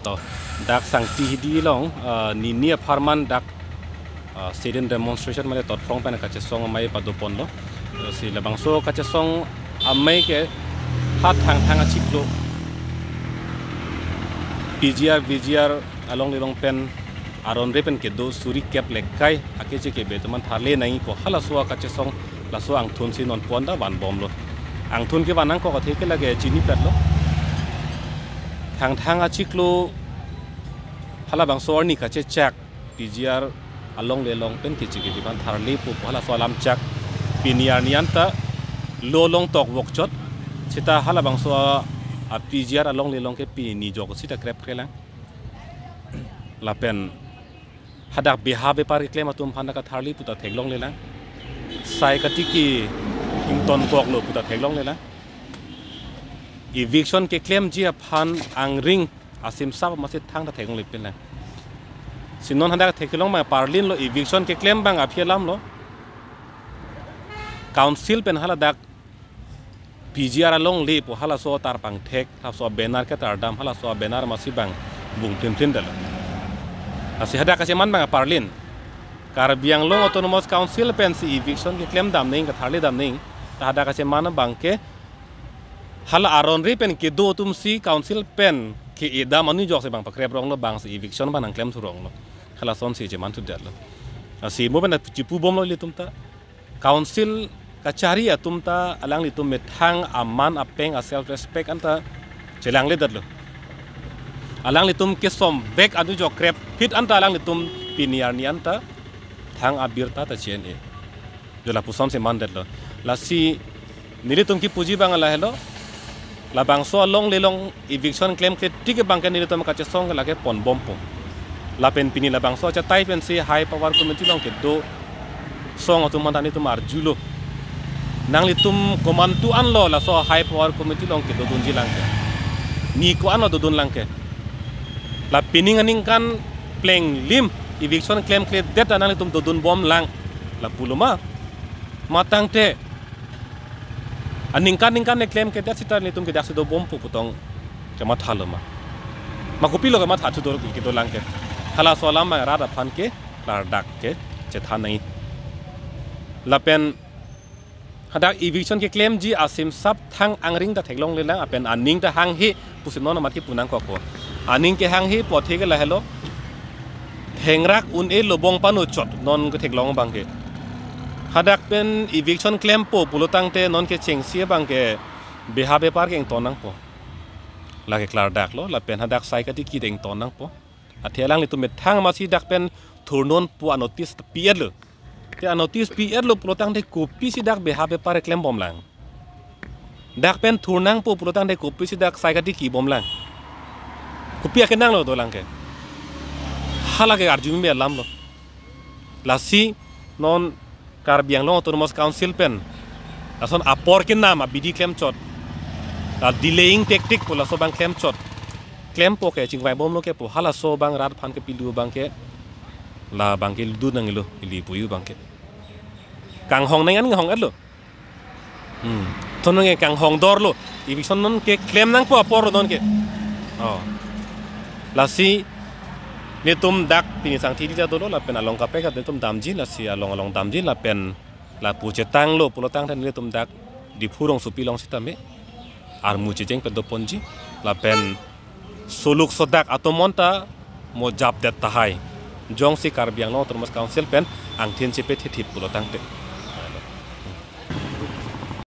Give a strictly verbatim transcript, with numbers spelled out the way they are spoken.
To, dak Sangti Hills along, ah, nini apharman dak, ah, sit-in demonstration mane totphrong pen kachesong amei padoponlo. Si labangso kachesong amei ke ha Thangthang achiklo P G R, V G R alongle along pen aron re pen kedo suri kep lekai akeche kebe atum aphan tharle nangji pu halaso akachesong laso angthun si non puan ta vanbomlo. Angthun kevan nangkok athe ke lake chinipetlo. Thangthang achiklo halabangso arni kachechak P G R alongle along pen keche kebe aphan tharle pu pu halaso alam chak pini arni anta lo along tok vokchot. Seta halabangso a, a P G R alongle along ke pini jok seta krep krelang. Lapen hadak beha bepar keklem atum aphan dak tharle pu ta theklonglelang. Sai katiki ingtonkoklo pu ta theklonglelang. Eviction keklemji aphan angring asimsap amatsi thangta theklongle pinlang. Si non hadak theklong abang parlinlo, eviction keklem abang aphi alamlo. Council pen haladak P G R alongle pu halaso atar pangthek, halaso banner ketardam, halaso banner amatsi abang vung phim phim detlo. Lasi hadak kacheman abang parlin. Karbi Anglong Autonomous Council pensi eviction keklem dam nangji, ketharle dam nangji. Ta hadak kacheman abang ke hala aron re pen kedo atum si council pen ke-edam anujok si abang pakrep ronglo, bang si eviction abang nangklem thu ronglo. Halason si cheman thu detlo. Lasi mo pen chipubomlo ilitum ta. Council kachari atum ta alanglitum methang aman apeng a self respect anta chelangledetlo. Alanglitum kesomvek anujok krep phit anta alanglitum pini arni anta thang abirta ta chene. Jo lapuson si mandetlo. Lasi nelitum kipuji abang lahelo. Labangso alongle along eviction klemkle tik abang ke nelitum kachesong ke lake ponbompo. Lapen pini labangso achatai pensi High Power Committee along kedo song atum aphan ta nelitum arjulo. Nanglitum komantu anlo laso High Power Committee along kedodunji lang ke? Ni ko-anlo dodun lang ke? La pining aningkan plenglim eviction klemkledet ta nanglitum dodunbom lang. Lapulo ma? Matangte aningkan ningkan ne klemkledet seta nelitum ke daksi dobompo pu tong kemathalo ma? Ma kopilo kematha thu do kedo lang ke? Halaso alam abang rat aphan ke klardak ke chethan nangji. Lapen hadak eviction keklemji asimsap thang angring ta theklonglelang, lapen aning ta hanghe pusi non amat kipu nangkokpo. Aning kehanghe pu athe ke lahelo. Thengrak un-e lobong pano chot non ketheklong abang ke. Hadak pen eviction klempo pulotangte non kechengsi abang ke beha bepar ke ington nangpo. Lake klardaklo, lapen hadak sai katiki ta ington nangpo. Athe alanglitum methang amatsi dak pen thurnon pu anotice pi-etlo. Te anotice pi-etlo pulotangte kopisi dak beha bepar keklembom lang? Dak pen thur nangpo pulotangte kopisi dak sai katiki bom lang? Kopi akenanglo dolang ke? Halake arjumi alamlo. Lasi non Karbi Anglong Autonomous Council pen lason apor kenam abidi klemchot, la delaying tactic pu laso abang klemchot, klempo ke chingvaibomlo ke pu halaso abang rat aphan ke pilu abang ke, labang ke ludu nangilo, ili puyu abang ke. Kanghong nang an kanghong-etlo. Hmm. Thon nang kanghong dorlo. Eviction non keklem nangpo apor non ke. Oh. Lasi nelitum dak pini Sangti Hills ta dolo lapen along kaprek ta nelitum damji, lasi along along damji lapen lapu chetanglo pulotangte nelitum dak Diphu rongsopi along sitame armu checheng pedoponji lapen soluk sodak atomon ta mo japdet tahai. Jongsi Karbi Anglong Autonomous Council pen angthin chepethethip pulotangte.